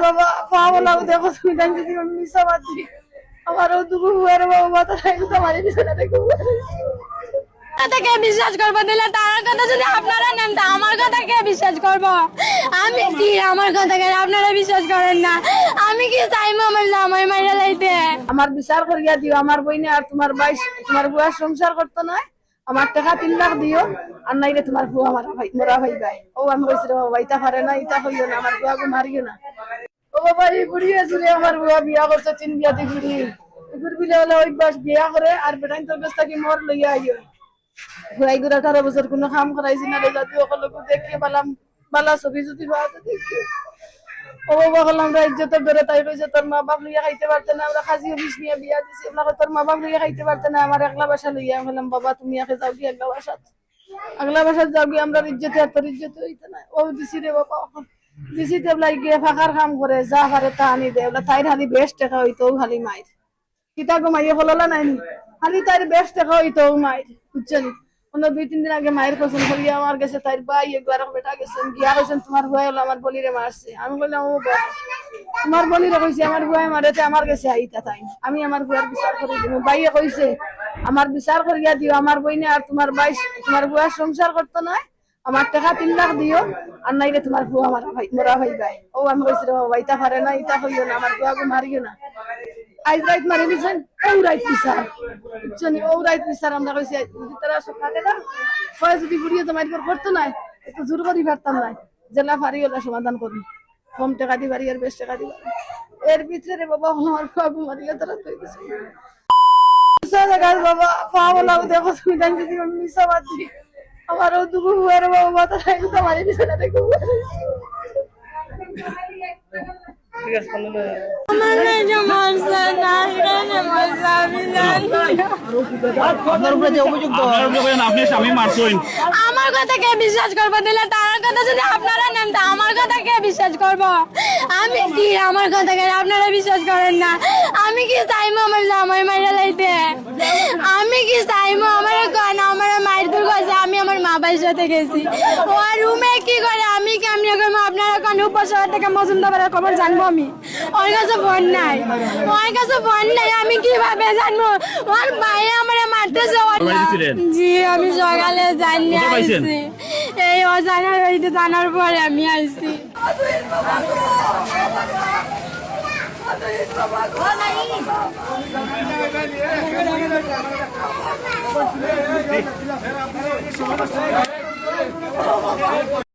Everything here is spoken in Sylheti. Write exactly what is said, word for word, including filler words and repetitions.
বাবা, পা বলাও দেখো তুমি, জানি যদি আমি মিছা মাতি। আমারও দুগু ফুয়ার বাবা মাথা নাই, তো আমার বিছানা থেকে উঠে। কথা কে বিশ্বাস করবো? দিলে তার কথা যদি আপনারা নেন, তা আমার কথা কে বিশ্বাস করবো? আমি কি, আমার কথা কেন আপনারা বিশ্বাস করেন না? আমি কি চাইবো আমার জামাই মাইরা লাইতে? আমার বিচার করিয়া দিও, আমার বইনে আর তোমার ভাই, তোমার ফুয়া সংসার করতো নায়। আমার টাকা তিন লাখ দিও, আর নাইলে তোমার ফুয়া মারা ভাই, মরা ভাই ভাই। ও আমি কইছি রে বাবা, ইতা পারে না, ইতা কইও না, আমার ফুয়াগু মারিও না। ও বাবা, এই বুড়ি আছে রে, আমার ফুয়া বিয়া করছে তিন বিয়াতি বুড়ি। এগুর বিলে হলে ওই বাস বিয়া করে, আর বেটাইন তোর কাছ থাকি মর লইয়া আইও। ফুয়াই গুড়া আঠারো বছর কোনো কাম করাইছি না রে, জাতি অকলকে দেখিয়ে বালা, বালা ছবি যদি পাওয়া যায় দেখি। ও বাবা, বললাম, আমরা ইজ্জতের ধরে তাই কইছে, তোর মা বাপ লইয়া খাইতে পারতে না, আমরা কাজী অফিস নিয়ে বিয়া দিছি, আমরা কই, তোর মা বাপ লইয়া খাইতে পারতে না, আমার একলা বাসা লইয়া। আমি বললাম, বাবা, তুমি একে যাও কি একলা বাসা, আগলা বাসাত যাও গিয়া, আমরার ইজ্জতে আর তোর ইজ্জতে হইতে না। ও দিছি রে বাবা, অখন দিছি তে এবলা গিয়া ফাঁকার কাম করে, যা পারে তা আনি দে। এবলা তাইর খালি বেশ টেকা হইতো, ও খালি মাইর। কিতা গো মাইয়ে হললা নাইনি? খালি তাইর বেশ টেকা হইতো, ও মাইর। বুঝছো নি? অন্য দুই তিন দিন আগে মাইর কসম করিয়া আমার গেছে তাইর ভাই, এগু আরক বেটা গেছেন, গিয়া কইছেন, "তোমার ফুয়ায় হলো আমার বলিরে মারছে।" আমি কইলাম, "ও বাবা, তোমার বলিরে কইছে আমার ফুয়ায় মারেতে আমার গেছে আইতা তাই, আমি আমার ফুয়ার বিচার করি দিমু।" ভাইয়ে কইছে, "আমার বিচার করিয়া দিও, আমার বইনে আর তোমার ভাই, তোমার ফুয়ার সংসার করতো নায়, আমার টাকা তিন লাখ দিও, আর নাইলে তোমার ফুয়া মারা ভাই, মরা ভাই ভাই।" ও আমি কইছি, "রে বাবা, ইতা পারে না, ইতা কইও না, আমার ফুয়াগু মারিও না।" আইজ রাইত মারি দিছেন, ও রাইত বিচার। বুঝছো নি? ও রাইত বিচার আমরা কইছি, আইজ যদি তারা সব থাকে না, হয় যদি বুড়িয়ে তো মাইর করতো নায়, একটু জোর করি পারতাম নায়, যেলা পারি ওলা সমাধান করি। কম টাকা দিবার, ইয়ার বেশ টাকা দিবার। এর ভিতরে রে বাবা, আমার বাবু মারিয়া তারা তো গেছে। বুঝছো জাগার বাবা, পা বলাও দেখো তুমি, জানি যদি আমি মিছা মাতি। আমারও দুগু ফুয়ার বাবা মাথা নাই, তো আমার বিছানা থেকে উঠে। ঠিক আছে, তাহলে আমার মেয়ে মারছে না, কেন মারছে আমি জানি না। আপনার উপরে যে অভিযোগ দেওয়া আপনার উপরে কইন, আপনি স্বামী মারছইন। আমার কথা কে বিশ্বাস করবো? দিলে তার কথা যদি আপনারা নেন, তা আমার কথা কে বিশ্বাস করবো? আমি কি, আমার কথা কেন আপনারা বিশ্বাস করেন না? আমি কি চাইবো আমার জামাই মাইরা লাইতে? আমি কি চাইবো? আমার কন, আমার মায়ের দূর গেছে, আমি আমার মা ভাইর সাথে গেছি। ও রুমে কি করে, আমি কেমনে করবো? আপনারা কোন উপসভা থেকে মজুমদারের খবর জানবো আমি? ওর কাছে ফোন নাই, ওর কাছে ফোন নাই, আমি কিভাবে জানবো? ওর ভাই আমারে মারতেছে, ওর বাড়িতে ছিলেন? জি, আমি সকালে জানি কোথায় পাইছেন? আইছি। এই ও জানার, এই যে জানার পরে আমি আইছি।